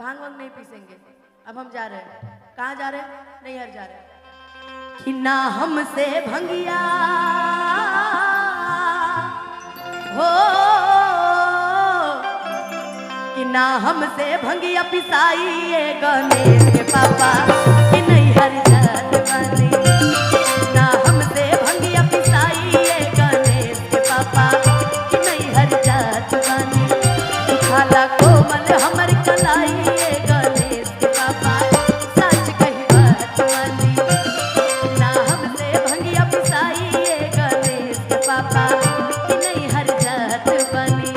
भांग वांग नहीं पीसेंगे, अब हम जा रहे हैं। कहाँ जा रहे हैं? नैहर जा रहे हैं। कि ना हमसे भंगिया हो, कि ना हमसे भंगिया पिसाई ये गणेश के पापा, कि नैहर जात बानी। ना हमसे भंगिया पिसाई ये गणेश के पापा, कि नैहर जात बानी। तू खाला कोमल हमर कलाई ये गणेश के पापा, सच कही बात मानी। ना हमसे भंगिया पिसाई ये गणेश के पापा, कि नैहर जात बानी।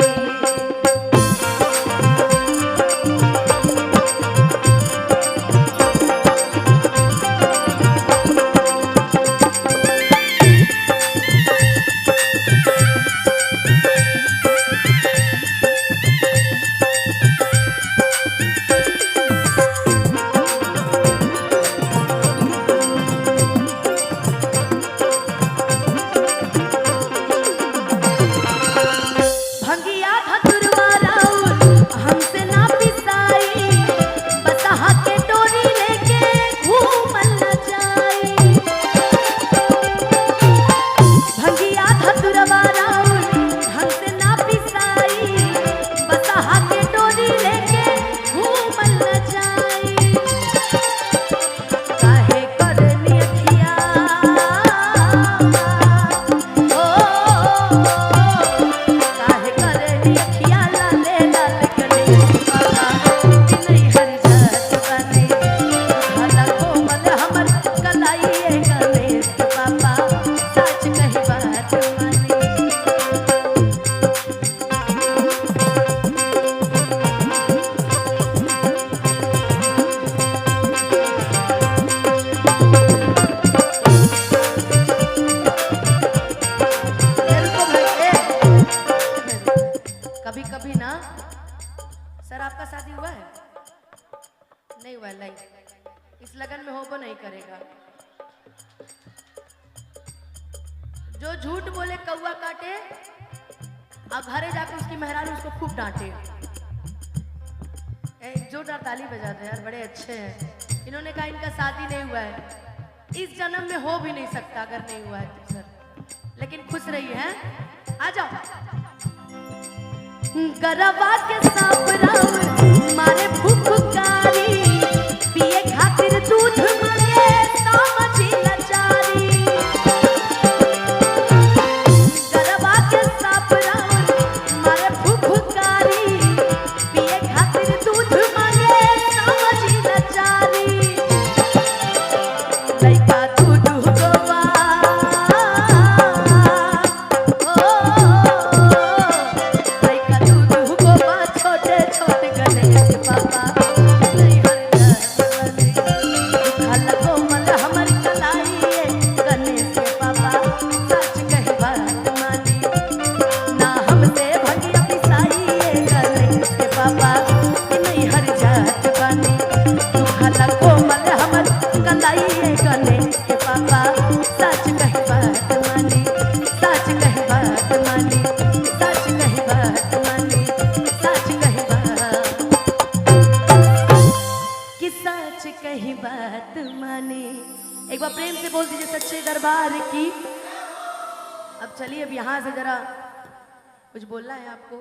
भंगिया धतुरवा राउर हमसे ना पिसाई, बसहा के डोरी लेके घूमल न जाई। भंगिया धतुरवा राउर हमसे ना पिसाई, बसहा के डोरी लेके घूमल न जाई। काहे करनी अखिया ओ, काहे करनी अखिया लाले लाल गणेश बाबा, कि नैहर जात बानी। भला कोमल हमर कलाई ये गणेश बाबा, सच कही बात मानी। रुको भाई, ए, कभी कभी ना सर, आपका शादी हुआ है? नहीं हुआ है, नहीं, इस लगन में हो वो नहीं करेगा। जो झूठ बोले कौआ काटे, और घरे जाकर उसकी मेहरारू उसको खूब डांटे। जोरदार ताली बजा दो यार, बड़े अच्छे हैं। इन्होंने कहा इनका शादी नहीं हुआ है, इस जन्म में हो भी नहीं सकता अगर नहीं हुआ है तो सर, लेकिन खुश रही है। आ जाओ। गरबा के सांप राउर मारे फुफकारी, पिए खातिर दूध मांगे समझी लाचारी। गरबा के सांप राउर मारे फुफकारी, पिए खातिर दूध मांगे समझी लाचारी। लइका दूध गोवा ओ, लइका दूध गोवा छोटे छोटे गणेश बाबा, नैहर जात बानी। दुखाला कोमल हमर कलाई ये गणेश बाबा, सच कही बात मानी। ना हमसे भंगिया पिसाई ये गणेश बाबा, कि नैहर जात बानी। दुखाला कोमल हमर कलाई ये गणेश बाबा, सच कही बात मानी। सच कही बात मानी, सच कही बात मानी, सच कही बात, कि सच कही बात मानी। एक बार प्रेम से बोल दीजिए सच्चे दरबार की। अब चलिए, अब यहाँ से जरा कुछ बोलना है आपको।